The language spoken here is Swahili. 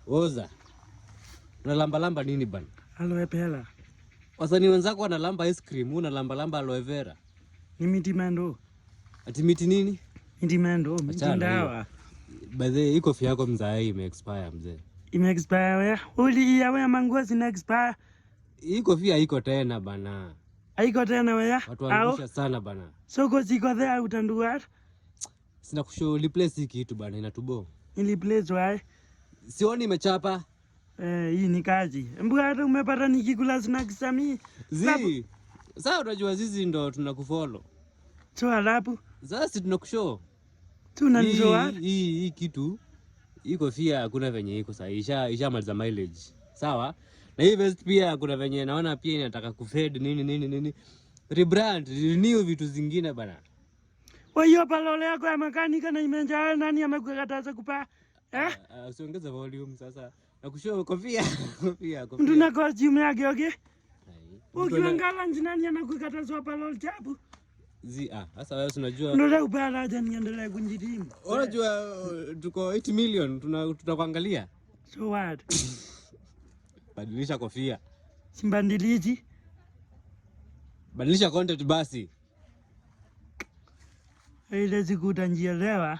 Oza. Unalamba lamba nini bana? Aloe vera. Wasanii wenzako wanalamba ice cream, unalamba lamba aloe vera. Ni miti mendo. Ati miti nini? Miti mendo, miti Achana na hiyo. ndawa. By the way, hii kofia yako mzae ime expire, mzee. Ime expire we. Uli ya we manguo zina expire. Hii kofia iko tena, bana. Haiko tena weya. Watu Au wanaangusha sana, bana. soko ziko there utandua. Sina kushow replace hii kitu, bana, inatubo. Ili place why? Sioni imechapa. Eh, hii ni kazi. Mbu hata umepata nikikula snacks za mi. Zi. Sasa unajua sisi ndo tunakufollow. So alafu Sasa si tunakushow. Tunanishow. Hii kitu, hii kofia hakuna venye iko sasa. Ishamaliza mileage. Sawa? Na hii vest pia kuna venye naona pia inataka kufade, nini nini nini. Rebrand, renew vitu zingine, bana. Kwa hiyo palole yako ya makanika na imenjaa, nani amekukataza kupaa? Eh? Usiongeze volume sasa. Na kushow kofia, kofia, Mtu kofia. na costume yake, okay? Ai. Ukiwa nani anakukataza palole chapu? Zi, ah, sasa wewe si unajua Ndio upala acha niendelee kunjitimu. Unajua tuko 8 million, tunakuangalia. So what? Badilisha kofia. Simbandilizi. Badilisha content basi. Ile siku utanjielewa.